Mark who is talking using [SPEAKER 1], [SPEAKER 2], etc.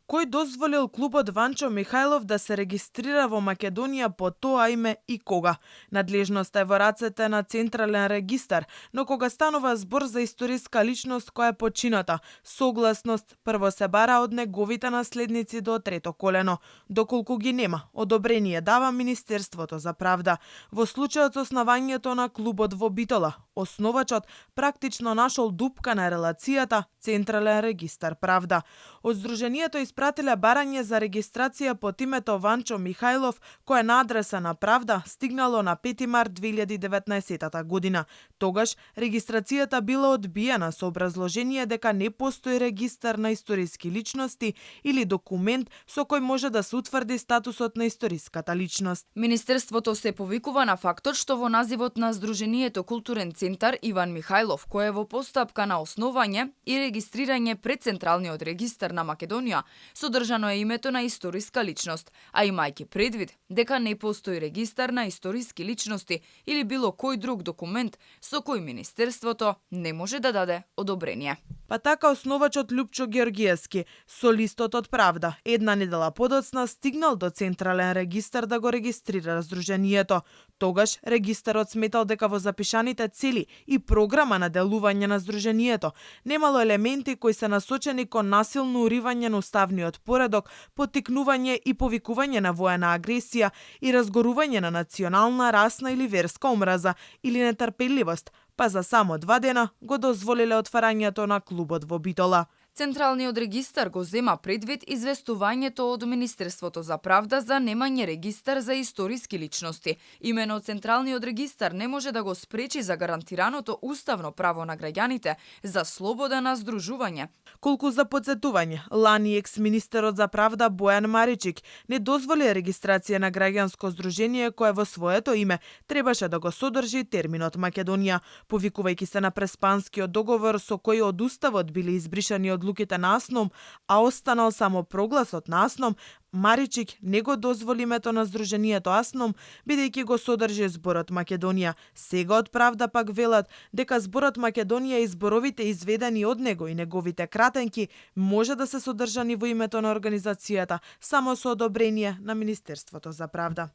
[SPEAKER 1] Кој дозволил клубот Ванчо Михајлов да се регистрира во Македонија по тоа име и кога? Надлежноста е во рацете на Централен регистар, но кога станува збор за историска личност која е почината, согласност прво се бара од неговите наследници до трето колено. Доколку ги нема, одобрение дава Министерството за правда. Во случајот со основањето на клубот во Битола, основачот практично нашол дупка на релацијата Централен регистар правда. Од Сдруженијето испратиле барање за регистрација под името Ванчо Михајлов, кое на адреса на Правда стигнало на 5 март 2019 година. Тогаш регистрацијата била одбиена со образложение дека не постои регистар на историски личности или документ со кој може да се утврди статусот на историската личност.
[SPEAKER 2] Министерството се повикува на фактот што во називот на Сдруженијето Културен центар Иван Михајлов, кој е во постапка на основање и регистрирање пред Централниот регистар на Македонија, содржано е името на историска личност, а имајќи предвид дека не постои регистар на историски личности или било кој друг документ со кој Министерството не може да даде одобрение.
[SPEAKER 1] Па така основачот Љупчо Георгиевски со листот од Правда една недела подоцна стигнал до Централен регистар да го регистрира Сдруженијето. Тогаш регистарот сметал дека во запишаните цели и програма на делување на Сдруженијето немало елементи кои се насочени кон насилно уривање на уставниот поредок, поттикнување и повикување на воена агресија и разгорување на национална, расна или верска омраза или нетрпеливост, па за само 2 дена го дозволиле отварањето на клубот во Битола.
[SPEAKER 2] Централниот регистар го зема предвид известувањето од Министерството за правда за немање регистар за историски личности. Имено Централниот регистар не може да го спречи за гарантираното уставно право на граѓаните за слобода на здружување.
[SPEAKER 1] Колку за подсетување, лани екс-министерот за правда Бојан Маричик не дозволи регистрација на граѓанско здружение кое во своето име требаше да го содржи терминот Македонија, повикувајќи се на Преспанскиот договор со кој од уставот били избришани одлуките на АСНОМ, а останал само прогласот на АСНОМ, Маричик не го дозволи името на Сдруженијето АСНОМ, бидејќи го содржи зборот Македонија. Сега од Правда пак велат дека зборот Македонија и зборовите изведени од него и неговите кратенки може да се содржани во името на организацијата само со одобрение на Министерството за правда.